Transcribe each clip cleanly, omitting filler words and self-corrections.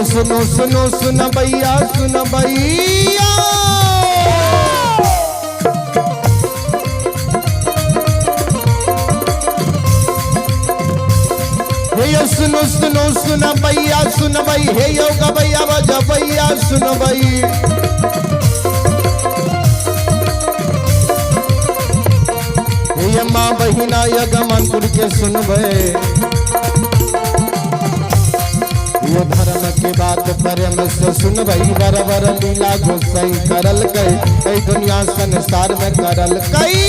सुनो सुनो सुन भैया सुन भैया। हे यो सुनो सुनो सुन भैया सुन भई, हे यो गबैया बजबैया सुन भई। हे माँ बहिना यगमनपुर के सुनबे, ये धर्म की बात प्रेम से सुनबई। बर बर लीला गोसाई करल कई, ऐ दुनिया संसार में करल कई।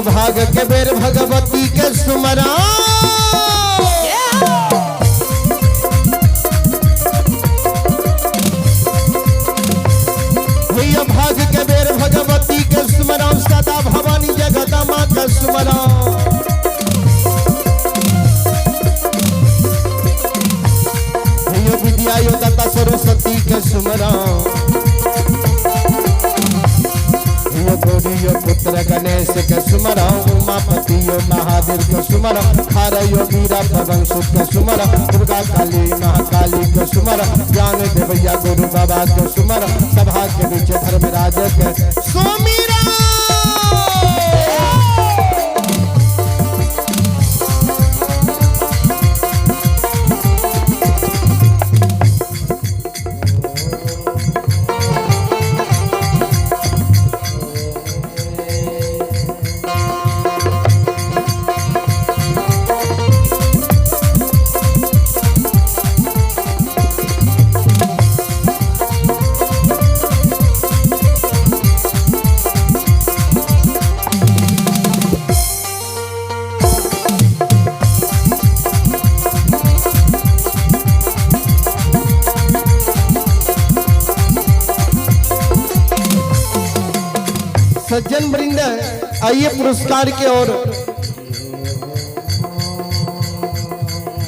भाग के बेर भगवती के सुमरा, भाग के बेर भगवती के सुमरा, सदा भवानी जगदम्बा के सुमरा। विद्या यो दाता सरस्वती के सुमरा, गौरी पुत्र गणेश के सुमरा, उमापति महादेव के सुमरा, हर वीरा पवन सुत के सुमरा, दुर्गा काली महाकाली के सुमरा, ज्ञान देवैया गुरु बाबा के सुमरा, सभा के बीच धर्मराज के सुमिरा। सज्जन वृंद, आइए पुरस्कार के ओर।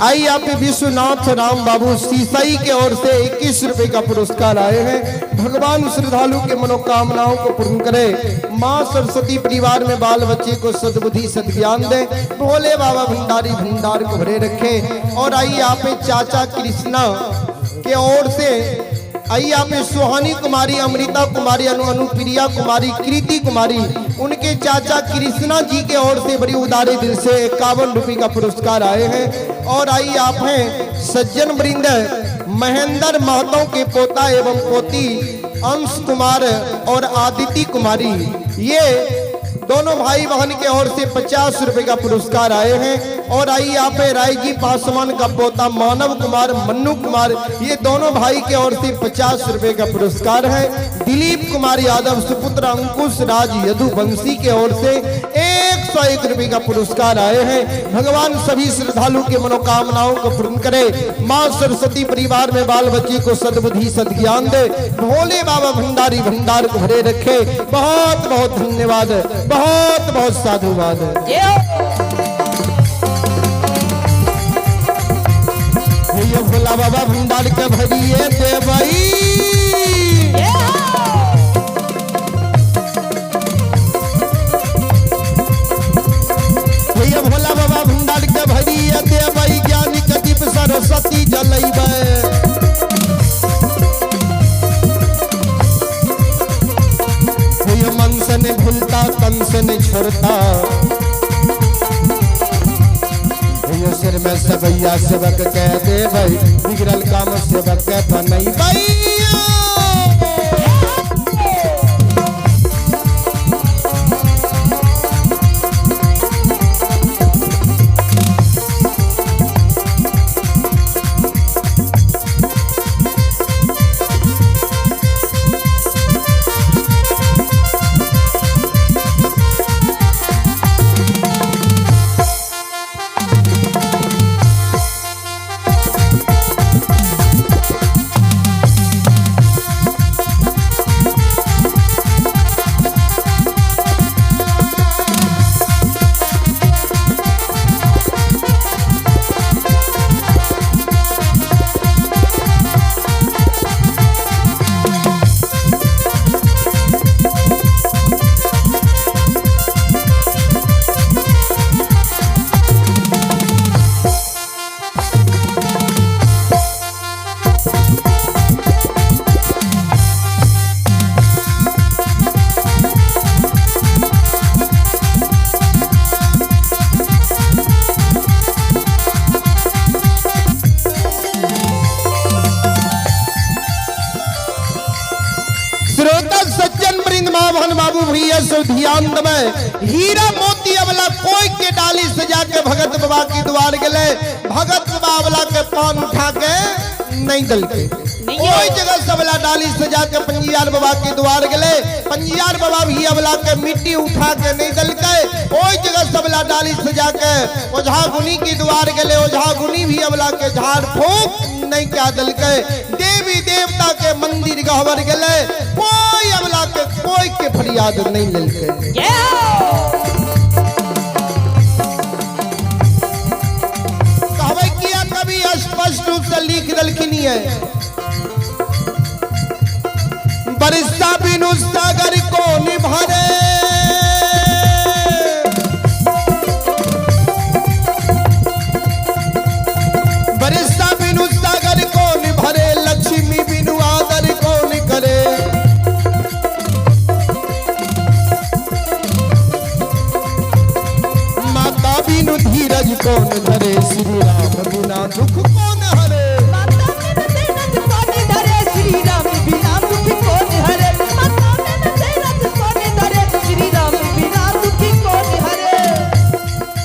आइए आप विश्वनाथ राम बाबू सीसाई के ओर से 21 रुपए का पुरस्कार आए हैं। भगवान श्रद्धालु के मनोकामनाओं को पूर्ण करे। माँ सरस्वती परिवार में बाल बच्चे को सद्बुद्धि सद्ज्ञान दे। भोले बाबा भंडारी भंडार को भरे रखे। और आइए आप चाचा कृष्णा के ओर से, आइए आप सुहानी कुमारी, अमृता कुमारी, अनु अनुप्रिया कुमारी, कृति कुमारी, उनके चाचा कृष्णा जी के ओर से बड़ी उदारे दिल से 51 रुपये का पुरस्कार आए हैं। और आइए आप हैं सज्जन वृंद महेंद्र महतो के पोता एवं पोती अंश कुमार और आदिति कुमारी, ये दोनों भाई बहन के ओर से 50 रुपए का पुरस्कार आए हैं। और आइए आप राय जी पासवान का पोता मानव कुमार, मन्नू कुमार, ये दोनों भाई के ओर से 50 रुपए का पुरस्कार है। दिलीप कुमार यादव सुपुत्र अंकुश राज यदुवंशी के ओर से 101 रुपए का पुरस्कार आए हैं। भगवान सभी श्रद्धालु के मनोकामनाओं को पूर्ण करे। माँ सरस्वती परिवार में बाल बच्चे को सद्बुद्धि सद्ज्ञान दे। भोले बाबा भंडारी भंडार को भरे रखे। बहुत बहुत धन्यवाद, बहुत बहुत साधुवाद। ये भोला बाबा भंडार के भरिए देवई। ये भोला बाबा भंडार के भरिए देवई, ज्ञान के दीप सरस्वती जलैबै। मन से नहीं भूलता, तन से नहीं छोड़ता, ये सिर में सबैया सेवक कह दे भाई, बिगड़ल काम सेवक के बनई भैया। सब ध्यान देबै। हीरा मोती अबला कोई के डाली सजा के भगत बाबा के द्वार गेलै, भगत बाबा अबला के पान उठा के नहीं दलकै। ओहि जगह से अबला डाली सजा के पंजियार बाबा के द्वार गेलै, पंजियार बाबा भी अबला के मिट्टी उठा के नहीं दलकै। ओहि जगह से अबला डाली सजा के ओझा गुनी के द्वार गेलै, ओझा गुनी भी अबला के झाड़ फूक नहीं क्या दलकै। देवी देवता के मंदिर गहबर गेलै, कोई अबला के कोई के फरियाद नहीं लेलकै। कहबै किया कवि स्पष्ट रूप से लिख दलखिन है, बरसा बिनु सागर कौन भरे, बरसा बिनु सागर कौन भरे, लक्ष्मी बिनु आदर कौन करे, माता बिनु धीरज कौन धरे, श्री राम बिना दुख कौन हरे। माता बिनु धीरज कौन धरे, श्री राम बिना दुख कौन हरे। माता बिनु धीरज कौन धरे, श्री राम बिना दुख कौन हरे।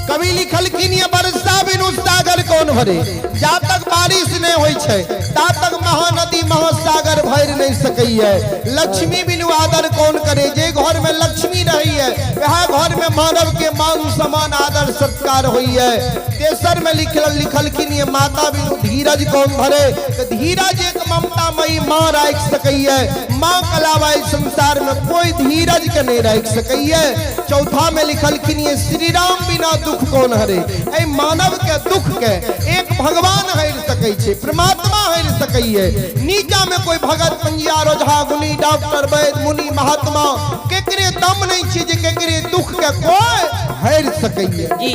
कवि लिखलखिन ये बरसा बिनु सागर कौन भरे। जा तक बारिश नहीं होई छै ता तक महानदी महासागर भरि नहीं सकैया। लक्ष्मी बिनु आदर कौन करे, जे घर में लक्ष्मी रही है वह घर में मानव के मान सम्मान आदर सत्कार होई है। तेसर में लिखलखिन ये माता बिनु धीरज कौन भरे, तो धीरज एक ममतामयी माँ राखि सकैया, माँ के अलावा इस संसार में कोई धीरज के नहीं राखि सकैया। चौथा में लिखलखिन ये श्री राम बिना दुख कौन हरे, ऐ मानव के दुख के एक भगवान हरि सकै छै, परमात्मा हरि सकैया। नीचा में कोई भगत पंजियार ओझा गुनी डॉक्टर वैद्य मुनि महात्मा केकरे दम नहीं छै जे केकरे दुख के कोई हरि सकैया। जी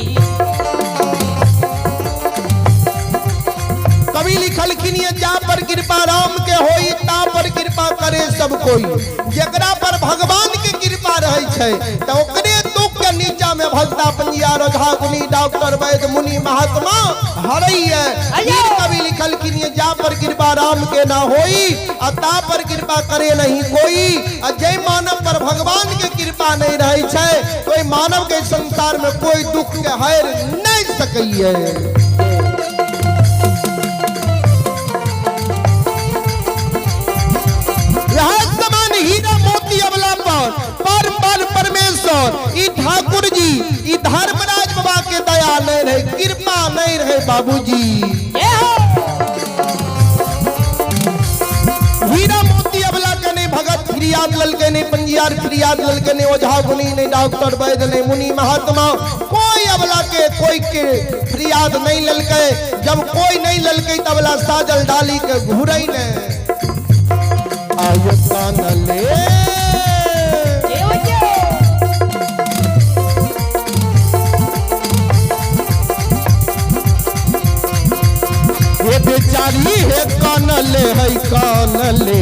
कवि लिखलखिन ये जा पर कृपा राम के होई ता पर कृपा करे सब कोई, जकरा पर भगवान के कृपा रहे छै तो ओकरे दुख के नीचा में भगता पंजियार ओझा गुनी डॉक्टर वैद्य मुनि महात्मा हरैया। फिर कवि लिखलखिन ये जा पर कृपा राम के ना होई आ ता पर कृपा करे नहीं कोई, आ जय मानव पर भगवान के कृपा नहीं रहे छै कोई मानव के संसार में कोई दुख के हर नहीं सकैया। समान हीरा मोती अबला पर पर पर परमेश्वर ई ठाकुर जी ई धर्मराज बाबा के दया नहीं रहे, कृपा नहीं रहे बाबूजी। हीरा मोती अबला के नहीं भगत फरियाद ललके, नहीं पंजियार फरियाद ललके, नहीं ओझा गुनी, नहीं डॉक्टर वैद्य, नहीं मुनि महात्मा, कोई अबला के कोई के फरियाद नहीं ललके। जब कोई नहीं ललके तब अबला साजल डाली के घुरई ने आयो कानले। हे बेचारी हे कानले है कानले,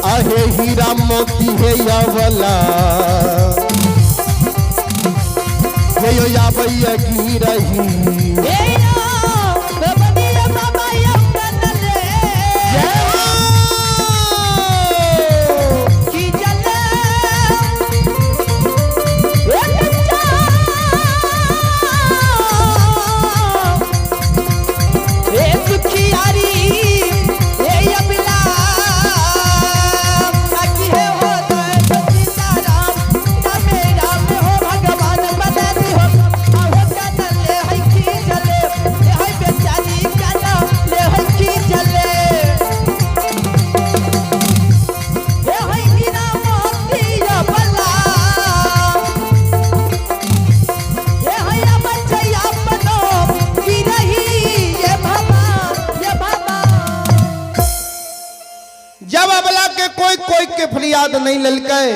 आहे हीरा मोती हे अवला, हे यो याबैया गिरही। जब अबला के कोई कोई के फरियाद नहीं ललकै,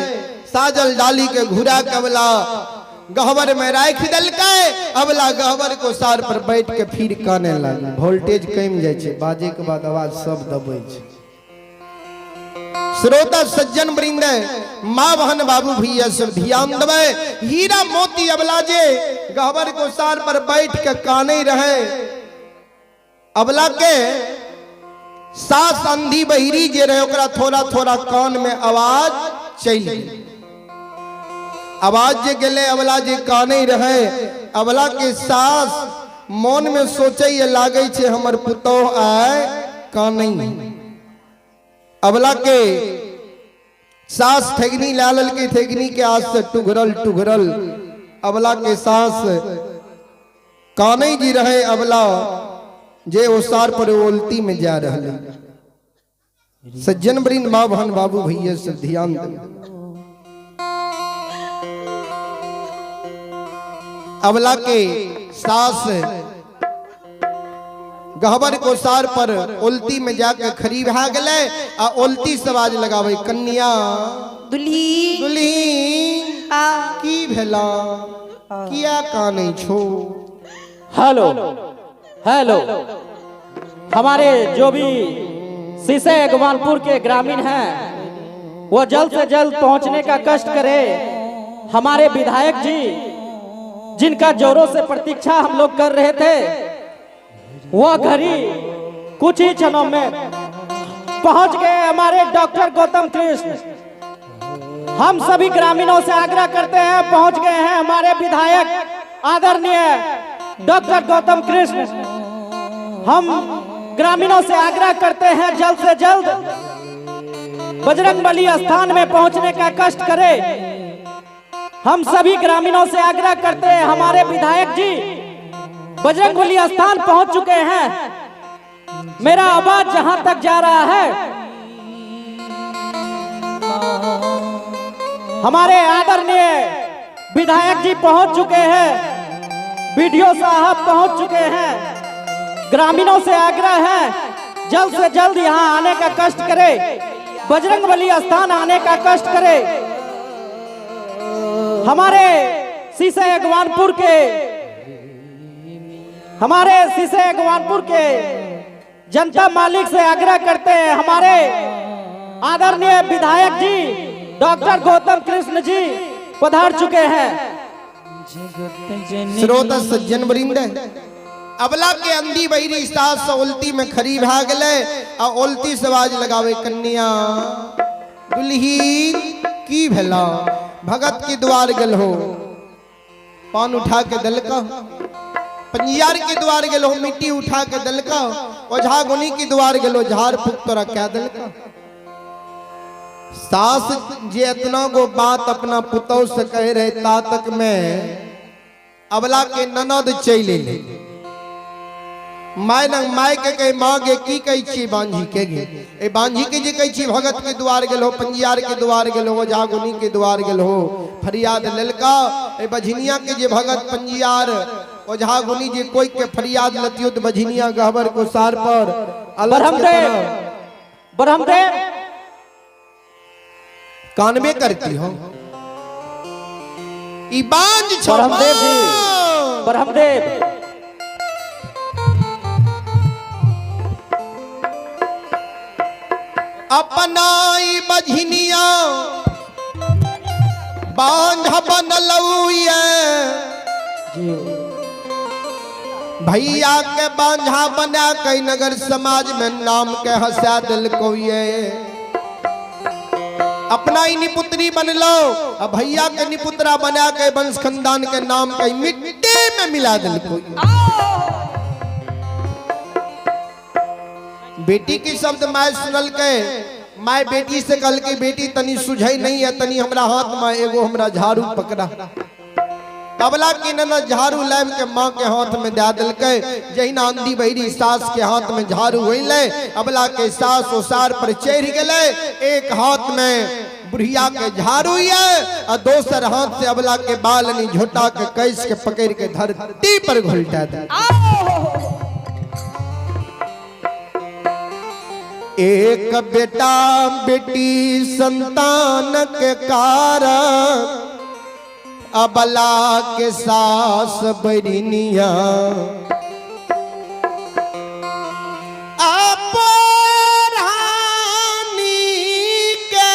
साजल डाली के घुरा के अबला गहबर में राख दलकै, अबला गहबर को सार पर बैठ के फिर काने लगे। वोल्टेज कम जाय छै, बाजे के बाद आवाज सब दबै छै। श्रोता सज्जन वृंद, माँ बहन बाबू भैया सब ध्यान देबै। हीरा मोती अबला जे गहबर को सार पर बैठ के काने रहे, अबला के सास अंधी बहिरी जे रहे ओकरा थोड़ा थोड़ा कान में आवाज चलि गेल। आवाज जे गेलै अबला जे कानै रहे, अबला के सास मन में सोचैए लागै छै हमर पुतोह आय कानै। अबला के सास ठेगनी ला लेलकै, ठेगनी के आस से टुघरल टुघरल अबला के सास कानै जी रहे। अबला जे ओसार पर ओलती में जा रहले। सज्जन वृंद, माँ बहन बाबू भैया सब ध्यान दे। अबला के सास गहबर कोसार पर ओलती में जाके खड़ी भा गेलै आ ओलती से आवाज लगावे, कन्या दुल्ही दुल्ही आ की भेला, किया कानै छो? हेलो हेलो, हमारे जो भी शीशे अगवानपुर के ग्रामीण हैं वो जल्द से जल्द पहुंचने का कष्ट करे। हमारे विधायक जी जिनका जोरों से प्रतीक्षा हम लोग कर रहे थे, वह घड़ी कुछ ही क्षणों में पहुंच गए हमारे डॉक्टर गौतम कृष्ण। हम सभी ग्रामीणों से आग्रह करते हैं, पहुंच गए हैं हमारे विधायक आदरणीय डॉक्टर गौतम कृष्ण। हम ग्रामीणों से आग्रह करते हैं जल्द से जल्द बजरंगबली स्थान में पहुंचने का कष्ट करें। हम सभी ग्रामीणों से आग्रह करते हैं, हमारे विधायक जी बजरंगबली स्थान पहुंच चुके हैं। मेरा आवाज जहां तक जा रहा है, हमारे आदरणीय विधायक जी पहुंच चुके हैं, बीडीओ साहब पहुंच चुके हैं। ग्रामीणों से आग्रह है जल्द से जल्द यहां आने का कष्ट करे, बजरंगबली स्थान आने का कष्ट करे। हमारे शीशे अगवानपुर के, हमारे शीशे अगवानपुर के जनता मालिक से आग्रह करते हैं, हमारे आदरणीय विधायक जी डॉक्टर गौतम कृष्ण जी पधार चुके हैं। श्रोता सज्जन वृंद, अबला के अंधी बहिरी सास ओलती में खरी भा गेलै आ ओलती से आवाज लगावे, कन्या दुल्ही की भेला? भगत के द्वार गेल हो, पान उठा के दलका, पंजियार के द्वार गेल हो, मिट्टी उठा के दलका, ओझा गुनी के द्वार गेल हो, झाड़ फूक तोरा क्या दलका। सास जे इतना गो बात अपना पुतोह से कह रहे, ता तक में अबला के ननद चलि एलै। My लग my के कहे, माँ गे की कहै छी बांझी के गे? ए बांझी के जे कहै छी भगत के द्वार गेल हो, पंजियार के द्वार गेल हो, ओझा गुनी के द्वार गेल हो, फरियाद लेलका। ए बझिनिया के जे भगत पंजियार ओझा गुनी जे कोई के फरियाद लतियो तो बझिनिया गहबर को सार पर अलग के ब्रह्मदेव, तरह ब्रह्मदेव कानबे करती हो ई बांझ छो। ब्रह्मदेव जी, ब्रह्मदेव अपना ई बझिनिया बांझ बनलौये, भैया के बांझा बना के नगर समाज में नाम के हंसा दिलको ये। अपना ही निपुत्री बनलो आ भैया के निपुत्रा बना के वंश खानदान के नाम के मिट्टी में मिला दिलको। बेटी की शब्द my सुनल के, my बेटी से कहल के, बेटी तनी सुझै नहीं है, तनी हमरा हाथ में एगो हमरा झाड़ू पकड़ा। तबला की ननद झाड़ू लाब के माँ के हाथ में दे दिलकै। जहिना अंधी बहिरी सास के हाथ में झाड़ू होइलै, अबला के सास ओसार पर चढ़ गेलै। एक हाथ में बुढ़िया के झाड़ू ये आ दोसर हाथ से अबला के बाल नी झोटा के कैस के पकड़ के धरती पर घोलटा दे। एक बेटा बेटी संतान के कारण अबला के सास बरिनिया अपरानी के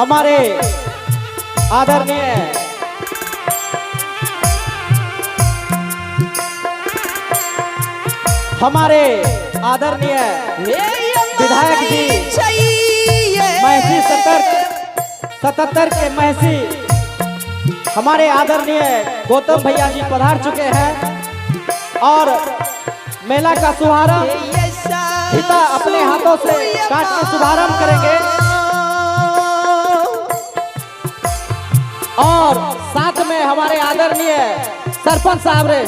हमारे आदरणीय हमारे आदरणीय विधायक जी महसी 77 के महसी हमारे आदरणीय गौतम भैया जी पधार चुके हैं और मेला का शुभारंभ पिता अपने हाथों से काट के शुभारंभ करेंगे। और साथ में हमारे आदरणीय सरपंच साहब रे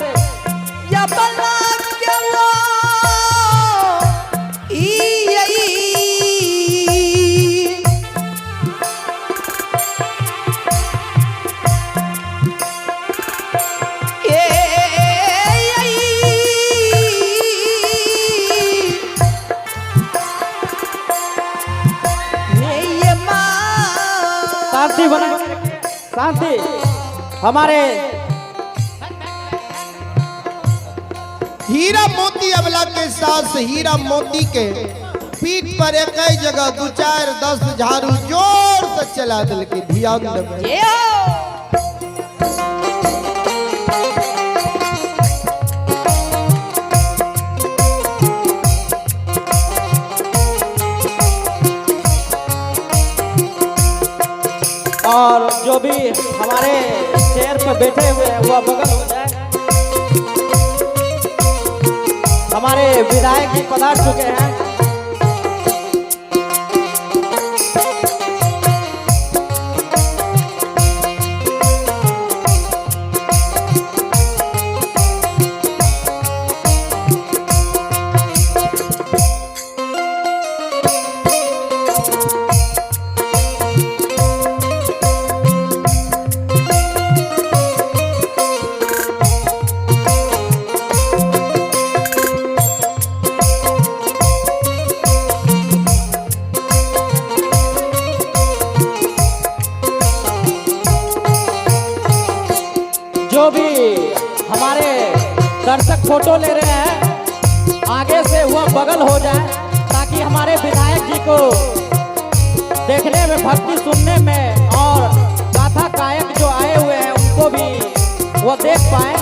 या बला के वो ई ई ए ई माँ। शांति बना, शांति। हमारे हीरा मोती अबला के सास हीरा मोती के पीठ पर एक ही जगह 2 4 10 झाड़ू जोर से चला दिल के ध्यान देबै। ये हो। और जो भी हमारे चेयर पर बैठे हुए हैं वह बगल हो जाए। हमारे विधायक जी पधार चुके हैं। जो भी हमारे दर्शक फोटो ले रहे हैं आगे से वह बगल हो जाए ताकि हमारे विधायक जी को देखने में, भक्ति सुनने में और गाथा गायक जो आए हुए हैं उनको भी वो देख पाए।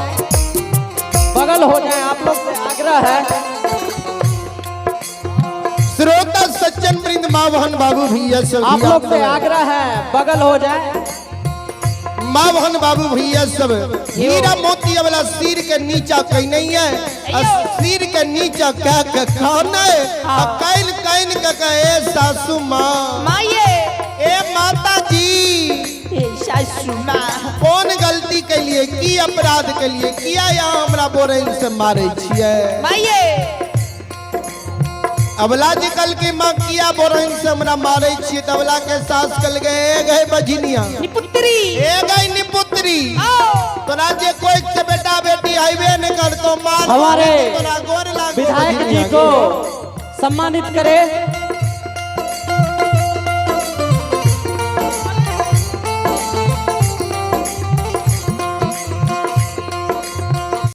बगल हो जाए, आप लोग से आग्रह है। श्रोता सज्जन वृंद माँ बहन बाबू भैया सब आप लोग से आग्रह है बगल हो जाए। माँ बहन बाबू भैया सब हीरा मोती वाला सिर के नीचा कहीं नहीं है आ सिर के नीचा क्या के खाना है आ कैल can के कहे सासू माँ, माये ए माता जी, ए सासू माँ, कौन गलती के लिए, की अपराध के लिए किया यहाँ हमरा बोरेन से मारे छियै? माये अबला जी कल के माँ किया बोरेन से हमरा मारे छियै? त अबला के सास कल गए ए गए बझनिया, निपुत्री, ए गई निपुत्री, आओ तोरा जे कोई से बेटा बेटी हाईवे न कर तो मार हमारे तोरा गोर लागो विधायक जी को सम्मानित करे।